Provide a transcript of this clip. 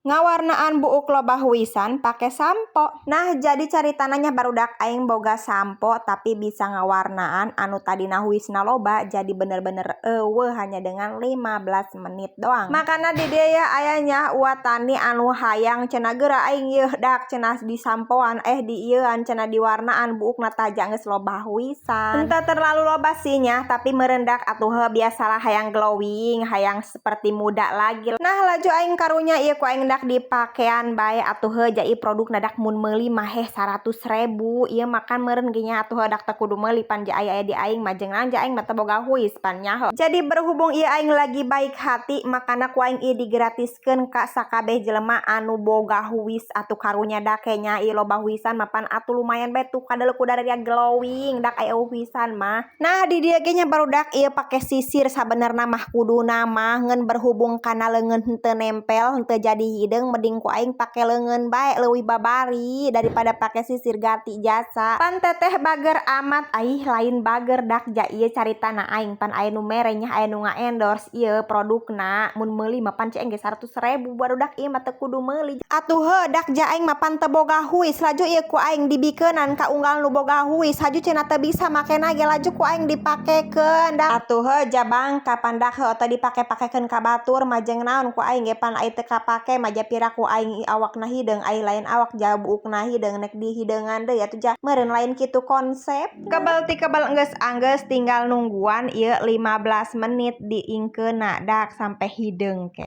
Ngawarnaan buuk loba huisan pake sampo. Nah, jadi caritana nya, barudak, aing boga sampo tapi bisa ngawarnaan anu tadina huisna loba jadi bener-bener euweuh hanya dengan 15 menit doang. Makana di dieu ya aya nya watani anu hayang cenah, "Geura aing yeuh dak," cenah, "disampoan, eh, diieuan," cenah, "diwarnaan buukna taja geus loba huisan." Henteu terlalu loba sih nya, tapi meureun dak atuh heuh biasalah, hayang glowing, hayang seperti muda lagi. Nah, laju aing karunya ieu ku aing dak dipakean bae atuh heuh, ja ieu produkna dak mun meuli mah heh 100.000 ieu mah kan meureun ge nya atuh heuh, dak teu kudu meuli, pan ja aya di aing mah, jeung naon ja aing mah teu boga huis pan nyaho. Jadi berhubung ieu aing lagi baik hati, makana ku aing ieu digratiskeun ka sakabeh jelema anu boga huis atuh. Karunya dak nya, ieu loba huisan mah pan atuh lumayan bae tuh kadeuleuk ku glowing, dak aya huisan mah. Nah, di dieu ge nya, barudak, ieu pake sisir sabenerna mah kuduna mah, ngan berhubung kana leungeun henteu nempel, henteu jadi hideung, mending ku aing pake leungeun bae, leuwih babari daripada pake sisir ganti jasa. Pan teteh bager amat, aih, lain bager dak, ja ieu caritana aing pan aya nu mere nya, aya nu nga-endorse ieu produkna. Mun meuli mah pan ge 100.000, barudak, ieu mah teu kudu meuli atuh heuh, dak ja aing mah pan teu boga huis. Laju ieu ku aing dibikeunan ka unggal nu boga huis, haju cenah teu bisa makena ge, laju ku aing dipakekeun dak atuh heuh, jabang kapan dak heuh teh dipake-pakekeun ka batur mah, jeung naon ku aing ge pan ai teu kapake mah, ja piraku aing awakna hideung, ai lain awak, ja buukna hideung, nek dihideungan deui atuh ja meureun lain kitu konsep. Kebel ti kebel enggeus anggeus, tinggal nungguan ieu 15 menit diingkeunna dak sampai hideung ke.